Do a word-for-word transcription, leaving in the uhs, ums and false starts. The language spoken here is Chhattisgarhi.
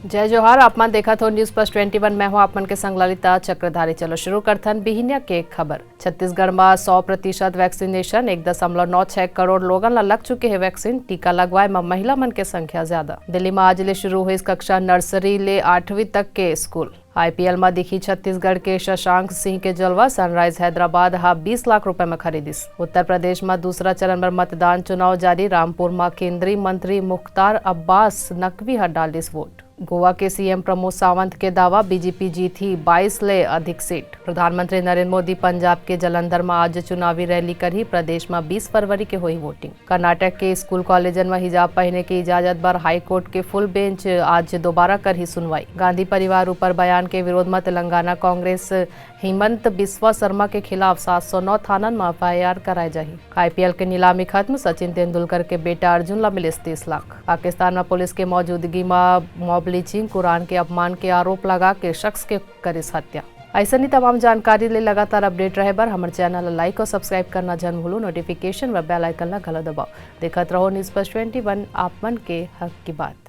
जय जोहार, आप मन देखत हो News Plus Twenty One, मैं हूं आप मन के संग ललिता चक्रधारी। चलो शुरू करथन बिहिनिया के खबर। छत्तीसगढ़ म सौ प्रतिशत वैक्सीनेशन, एक दशमलव नौ छह करोड़ लोगन ला लग चुके हे वैक्सीन। टीका लगवाए म महिला मन के संख्या ज्यादा। दिल्ली म आज ले शुरू होइस कक्षा नर्सरी ले आठवीं तक के स्कूल। आईपीएल म दिखी छत्तीसगढ़ के शशांक सिंह के जलवा, सनराइज हैदराबाद ह बीस लाख रुपए म खरीदिस। उत्तर प्रदेश म दूसरा चरण बर मतदान, चुनाव जारी। रामपुर म केंद्रीय मंत्री मुख्तार अब्बास नकवी ह डालिस वोट। गोवा के सीएम प्रमोद सावंत के दावा, बीजेपी जीतही बाईस ले अधिक सीट। प्रधानमंत्री नरेंद्र मोदी पंजाब के जलंधर म आज चुनावी रैली करही। प्रदेश म बीस फरवरी के होही वोटिंग। कर्नाटक के स्कूल कॉलेजन म हिजाब पहिने के इजाजत बर हाई कोर्ट के फुल बेंच आज दोबारा करही सुनवाई। गांधी परिवार ऊपर बयान के विरोध म तेलंगाना कांग्रेस हिमंत बिस्वा शर्मा के खिलाफ सात सौ नौ थानन म एफआईआर कराए जाही। आईपीएल के नीलामी खत्म, सचिन तेंदुलकर के बेटा अर्जुन ला मिलिस तीस लाख। पाकिस्तान म पुलिस के मौजूदगी म मॉब लिंचिंग, कुरान के अपमान के आरोप लगा के शख्स के करिस हत्या। अइसन ही तमाम जानकारी ले लगातार अपडेट रहे बर हमर चैनल ला लाइक और सब्सक्राइब करना झन भूलू। नोटिफिकेशन व बेल आइकन ला घलो दबाओ। देखत रहो News Plus Twenty One, आप मन के हक की बात।